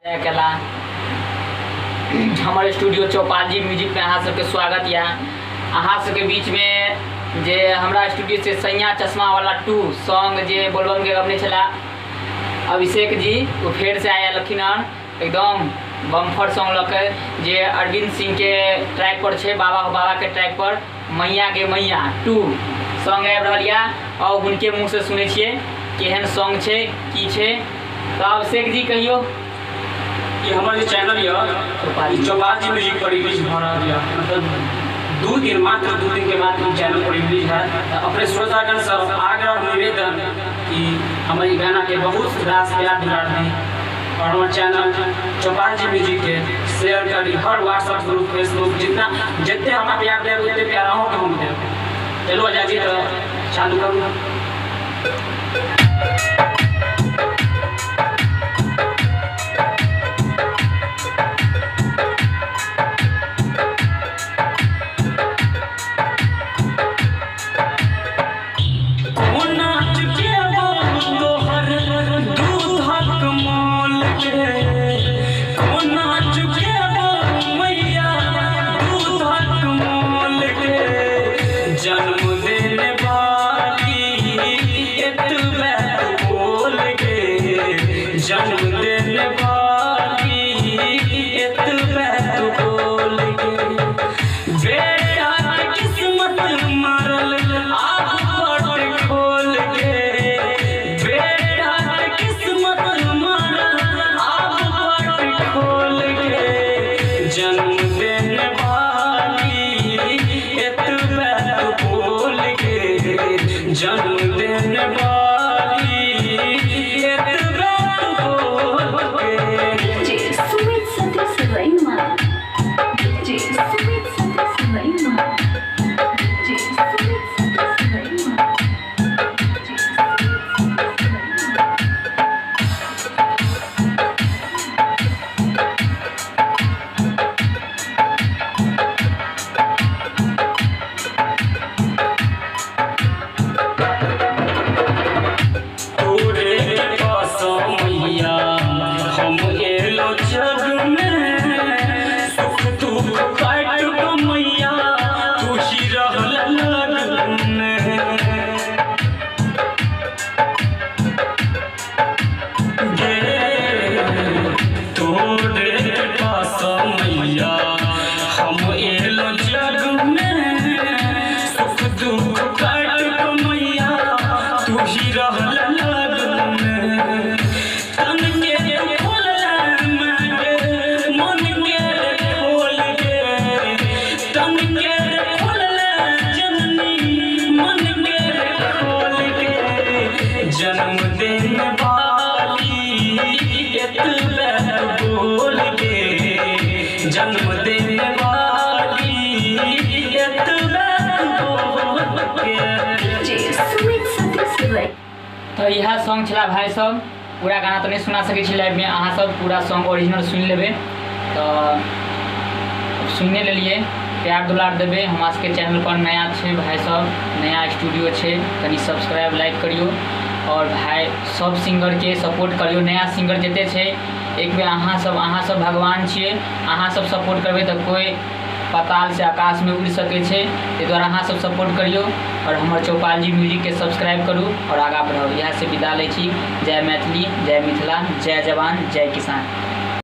जय कला। हमर स्टूडियो चौपाल जी म्यूजिक में अहाँ सबके स्वागत या। अहाँ सबके बीच में जे हमरा स्टूडियो से सैया चश्मा वाला 2 सॉन्ग जे बोलबम के गबने छला अभिषेक जी, वो फेर से आयल लखिन हन एकदम बम्फर सॉन्ग लऽ के जे अरविंद सिंह के ट्रैक पर छे, बाबा हो बाबा के ट्रैक पर मैया गे मैया 2 सॉन्ग आबि रहल या। और हुनके मुँह से सुनै छियै केहन सॉन्ग छे की छे। तो अभिषेक जी कहियो। ये हमर जे चैनल यऽ चौपाल जी म्यूजिक पर रिलीज भऽ रहल यऽ, मतलब 2 दिन, मात्र 2 दिन के बाद ई चैनल पर रिलीज है। अपने श्रोतागण सब आग्रह निवेदन कि हमर ई गाना के बहुत रास प्यार दुलार दी और हमारे चैनल चौपाल जी म्यूजिक के शेयर करी हर व्हाट्सएप ग्रुप फेसबुक, जितना जितने हमारा प्यार देव उतने प्यार अहूँ के हम देव। चलो आजाद जी तो चालू करूँ। तो यह सॉन्ग छला भाई सब, पूरा गाना तो नहीं सुना सकै छी लाइव में, अहाँ सब पूरा सॉन्ग ओरिजिनल सुनि लेबै। तो सुनिए लेलिए, प्यार दुलार देबै। हमरा सबके चैनल पर नया छै भाई सब, नया स्टूडियो छै, कनि सब्सक्राइब लाइक करियो और भाई सब सिंगर के सपोर्ट करियो। नया सिंगर जते छै एक बेर अहाँ सब भगवान छियै, अहाँ सब सपोर्ट करबै तऽ कोई पाताल से आकाश में उड़ि सकै छै। ताहि दुआरे अहाँ सब सपोर्ट करियो और हमर चौपाल जी म्यूजिक के सब्सक्राइब करू और आगाँ बढ़ाउ। इएह से विदा लै छी। जय मैथिली, जय मिथिला, जय जवान, जय किसान।